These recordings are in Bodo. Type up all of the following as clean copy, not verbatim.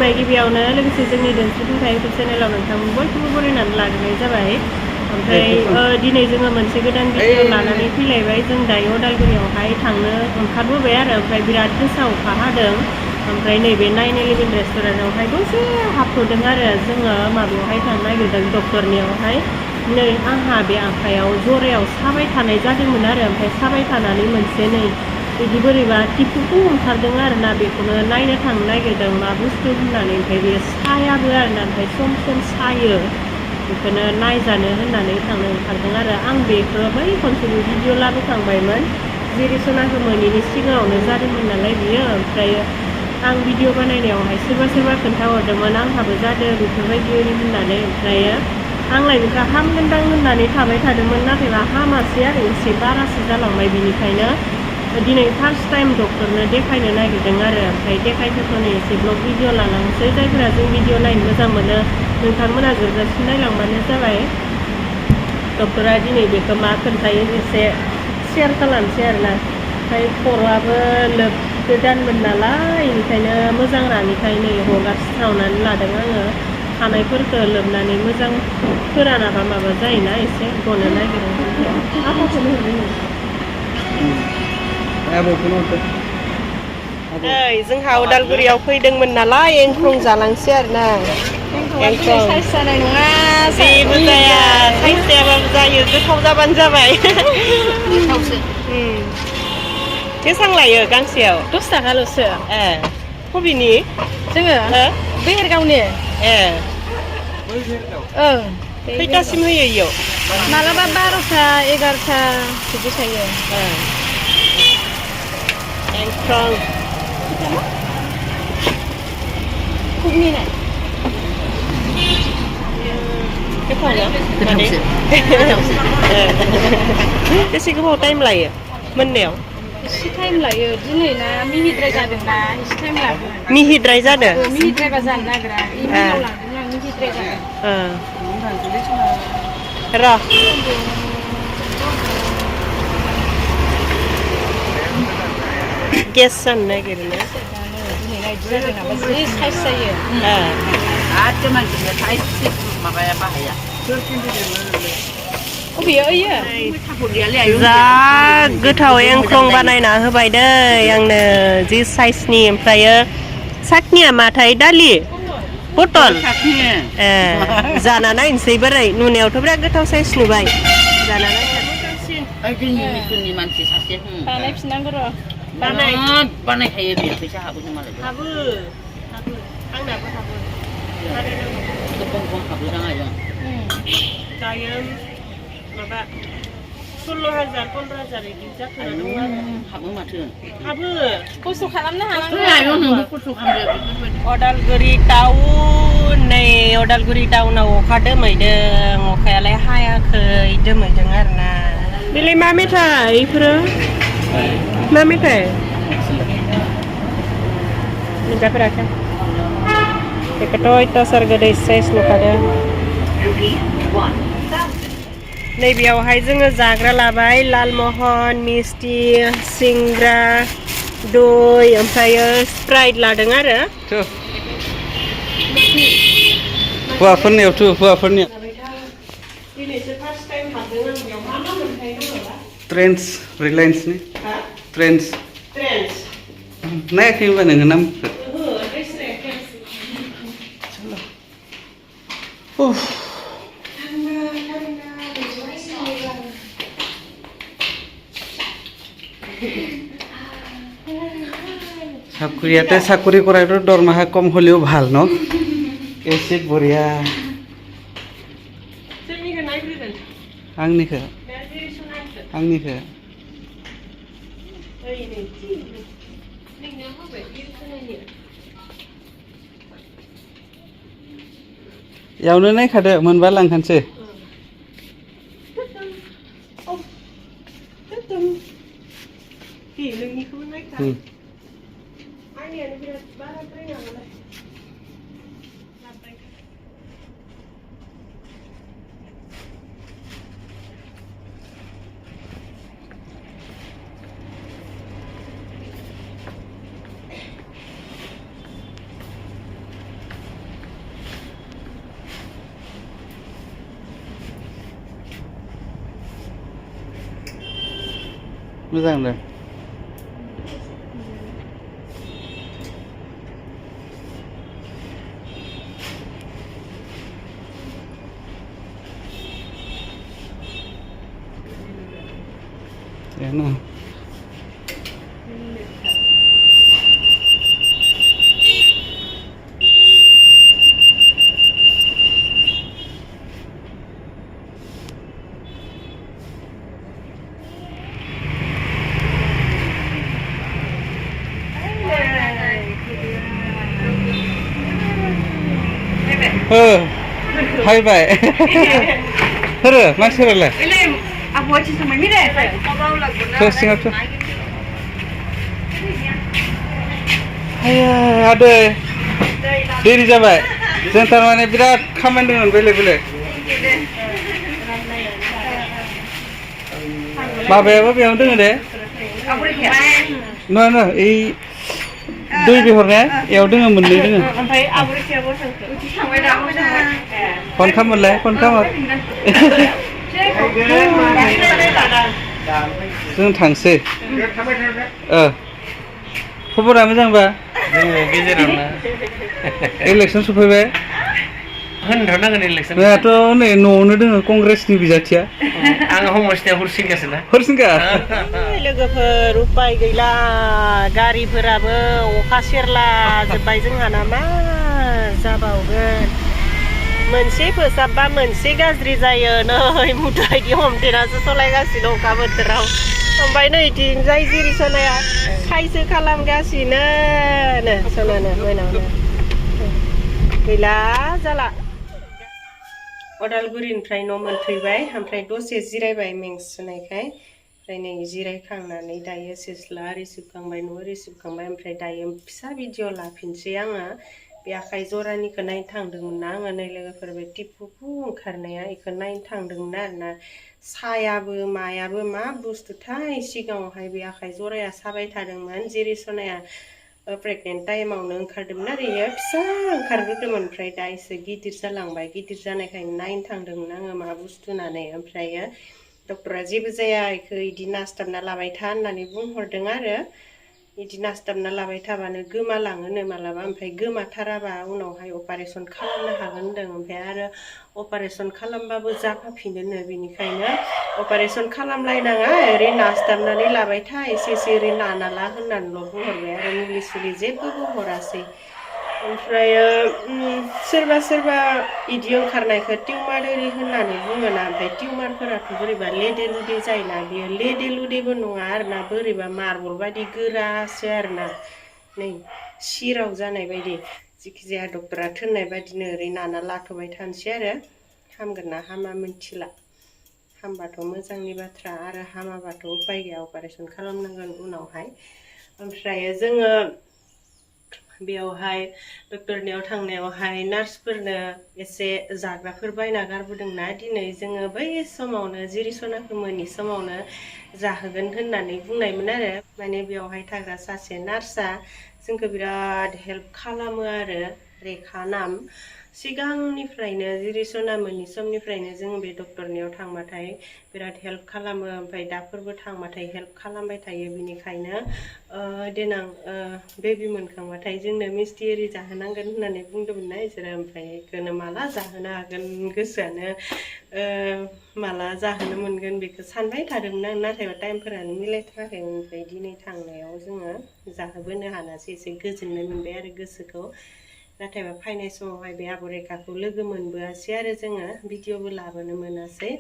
खुलुमबाय गिबियावनो लोगोसे जोंनि दिन्थिफुंथाय इउटुब चेनेलाव नोंथांमोन बयखौबो बरायनानै लाग्रोनाय जाबाय। ओमफ्राय दिनै जोङो मोनसे गोदान भिडिअ लानानै फैलायबाय। जों दायो उदालगुरियावहाय थांनो ओंखारबोबाय आरो ओमफ्राय बिराद गोसा अखा हादों। ओमफ्राय नैबे 9/11 रेस्टुरेन्टआवहाय दसे हाबथ'दों आरो जोङो माबायावहाय थांनो नागिरदों डक्टरनियावहाय। नै आंहा बे आखायाव जरायाव साबाय थानाय जादोंमोन आरो ओमफ्राय साबाय थानानै मोनसे नै बिदि बोरैबा टिपुखौ ओंखारदों आरोना बेखौनो नायनो थांनो नागिरदों मा बुस्थु होननानै। ओमफ्राय बेयो सायाबो आरोना ओमफ्राय सम सम सायो बेखौनो नायजानो होननानै थांनो ओंखारदों आरो आं बेखौ बै खनसेनि भिडिअ लाबोखांबायमोन जेरै सनाखौ मोनैनि सिगाङावनो जादोंमोन नालाय बियो। ओमफ्राय आं भिडिअ बानायनायावहाय सोरबा खोन्थाहरदोंमोन आंहाबो जादों बेफोरबायदि ओरै होननानै। ओमफ्राय आंलाय बेखौ हामगोनदां होननानै थाबाय थादोंमोन नाथायबा हामासै आरो एसे बारासो जालांबाय। बिनिखायनो दिनै फार्स्ट टाइम डक्टरनो देखायनो नागिरदों आरो ओमफ्राय देखायथ'नो एसे ब्लग भिडिअ लालांसै। जायफोरा जों भिडिअ नायनो मोजां मोनो नोंथांमोना जोबजासिम नायलांबानो जाबाय। डक्टरा दिनै बेखौ मा खोन्थायो एसे शेयार खालामसै आरोना। ओमफ्राय खर'आबो गोदानमोन नालाय बेनिखायनो मोजां रानिखाय नै हगारस्रावनानै लादों आङो। खानायफोरखौ लोबनानै मोजां फोरानाबा माबा जायोना एसे गनो नागिरो। आफाखौनो हरदों नै जोंहा उदालगुरियाव फैदोंमोन नालाय एंख्रं जालांसै आरोना। एंख्रं साइज जानाय नङा जेबो जाया साइज जायाबाबो जायो गोथाव जाबानो जाबाय। गोथावसो बेसेबां लायो गांसेयाव 10 थाखाल'सो। ए बबेनि जोङो बेहेरगावनि। ए ओं खैथासिम होयो इयाव मालाबा 12टा 11टा बिदि थायो। एंख्रं बेसे गोबाव टाइम लायो मोननायाव? एसे टाइम लायो दिनै ना मिहिद्राय जादोंना एसे टाइम लागोन। मिहिद्राय जादों? मिहिद्रायबा जानो नागिरा इमेलाव लांदों आं मिहिद्राय जादों। र' गेस जानो नागिरो ना दिनै नायदि जादों नामा जि साइज जायो। आरो मानसिनो साइज माबाया बाहाया जा गोथाव एंख्रं बानायना होबाय दै आंनो जि साइजनि। ओमफ्रायो सातनिया माथाय दालि पटल ए जाना नायनोसै बोरै नुनायावथ' बिराद गोथाव साइज नुबाय। जाना नायनोसै मानसि सासे बानायफिननांगौ र' बानायखायो बेयो फैसा हाबो मालाय हाबो आंनाबो हाबो गोबां हाबो दाङाजों दायो माबा 16,000 15,000 बिदि जाखोना दं आरो हाबो माथो हाबो खस्थ' खालामनो हानांगौ। उदालगुरि टाउन नै उदालगुरि टाउनाव अखा दोमैदों अखायालाय हायाखै दोमैदों आरोना। बेलाय मा मेथाइ इफोरो मा मेथाइ मोनजाफेराखै बेखौथ' अयथासार गोदै साइज नुखादों। नैबेयावहाय जोङो जाग्रा लाबाय लालमहन मिस्थि सिंग्रा दय ओमफ्रायो स्प्राइट लादों आरो हौवाफोरनियावथ' हौवाफोरनिया दिनैसो फार्स्ट टाइम हाबदों आं बेयाव मा मोनथाय दङबा ट्रेन्स रिलायन्सनि ट्रेन्स नायाखै होनबा नोङो नामखौ? চাকৰি কৰাটো দৰমহা কম হ'লেও ভাল ন এচি বঢ়িয়া। आंनिखौ यावनो नायखादो मोनबा लांखानोसै। मोजां दे ना फैबाय सोरो मानसिफोरालाय सिङावथ' आदै देरि जाबाय जों थारमाने बिराद खामानि दंमोन बेलेग बेलेग माबायाबो बेयावनो दोङो दे नङा नङा ओइ दै बिहरनाया बेयाव दोङो मोननै दोङो फन खालामलाय फन खालाम जों थांसै खबरा मोजांबा जोङो गेजेरावनो इलेक्सन सफैबाय होनथ'नांगोन इलेक्सन जोंहाथ' नै न'आवनो दोङो कंग्रेसनि बिजाथिया आङो हमस्टेयाव हरसिंगासोना हरसिंगा लोगोफोर उपाय गैला गारिफोराबो अखा सेरला जोब्बाय जोंहाना मा जाबावगोन मोनसे फोसाबबा मोनसे गाज्रि जायो नै मुदायदि हमथेनासो सलायगासिनो अखा बोथोराव ओमफ्राय नै दिनजाय जिरि सनाया खायसो खालामगासिनो सनानो मोनावनो गैला जाला अदालगुरिनिफ्राय न' मोनफैबाय ओमफ्राय दसे जिरायबाय मेंसुनायखाय ओमफ्राय नै जिरायखांनानै दायो सिस्ला आरि सिबखांबाय न' आरि सिबखांबाय ओमफ्राय दायो फिसा भिडिअ लाफिनसै आङो बे आखाइ जरानिखौ नायनो थांदोंमोन ना आङो नै लोगोफोर बे टिपुखौ ओंखारनाया बेखौ नायनो थांदोंमोन आरोना सायाबो मायाबो मा बुस्थुथाय सिगाङावहाय बे आखाइ जराया साबाय थादोंमोन जिरि सनाया प्रेगनेन्ट टाइमावनो ओंखारदोंमोन आरो इयो फिसा ओंखारग्रोदोंमोन ओमफ्राय दा एसे गिदिर जालांबाय गिदिर जानायखायनो नायनो थांदोंमोन आङो मा बुस्थु होननानै ओमफ्रायो डक्टरा जेबो जाया इखौ इदि नासथाबना लाबाय था होननानै बुंहरदों आरो इदि नासथाबना लाबाय थाबानो गोमालाङोनो मालाबा ओमफ्राय गोमाथाराबा उनावहाय अपारेसन खालामनो हागोन होनदों ओमफ्राय आरो अपारेसन खालामबाबो जाफाफिनोनो बेनिखायनो अपारेसन खालामलायनाङा ओरै नासथाबनानै लाबाय था एसे एसे ओरै नाना ला होननानैल' बुंहरबाय आरो मुलि सुलि जेबो हरासै ओमफ्रायो सोरबा सोरबा इदि ओंखारनायखौ टिउमार ओरि होननानै बुङोना ओमफ्राय टिउमारफोराथ' बोरैबा लेदे लुदे जायोना बेयो लेदे लुदेबो नङा आरोना बोरैबा मार्बल बायदि गोरासो आरोना नै सिराव जानाय बायदि जिखिजाया डक्टरा थोननाय बायदिनो ओरै नाना लाथ'बाय थानोसै आरो हामगोन ना हामा मिथिला हामबाथ' मोजांनि बाथ्रा आरो हामाबाथ' उपाय गैया अपारेसन खालामनांगोन उनावहाय ओमफ्राय जोङो बेयावहाय डक्टरनियाव थांनायावहाय नार्सफोरनो एसे जाग्राफोर बायना गारबोदोंना दिनै जोङो बै समावनो जिरि सनाखौ मोनि समावनो जाहोगोन होननानै बुंनायमोन आरो माने बेयावहाय थाग्रा सासे नार्सआ जोंखौ बिराद हेल्प खालामो आरो रेखा नाम सिगांनिफ्रायनो जिरि सना मोनि समनिफ्रायनो जों बे डक्टरनियाव थांबाथाय बिराद हेल्प खालामो ओमफ्राय दाफोरबो थांबाथाय हेल्प खालामबाय थायो बिनिखायनो देनां बेबि मोनखांबाथाय जोंनो मिस्टि एरि जाहोनांगोन होननानै बुंदोंमोन ना इसोरो ओमफ्राय बेखौनो माला जाहोनो हागोन गोसोआनो माला जाहोनो मोनगोन बेखौ सानबाय थादोंमोन आं नाथायबा टाइमफोरानो मिलायथाराखैमोन ओमफ्राय दिनै थांनायाव जोङो जाहोबोनो हानासै एसे गोजोननाय मोनबाय आरो गोसोखौ नाथायबा फैनाय समावहाय बे आब' रेखाखौ लोगो मोनबोआसै आरो जोङो भिडिअबो लाबोनो मोनासै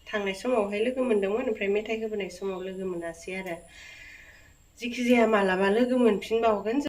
थांनाय समावहाय लोगो मोनदोंमोन ओमफ्राय मेथाइ होबोनाय समाव लोगो मोनासै आरो जिखिजाया मालाबा लोगो मोनफिनबावगोन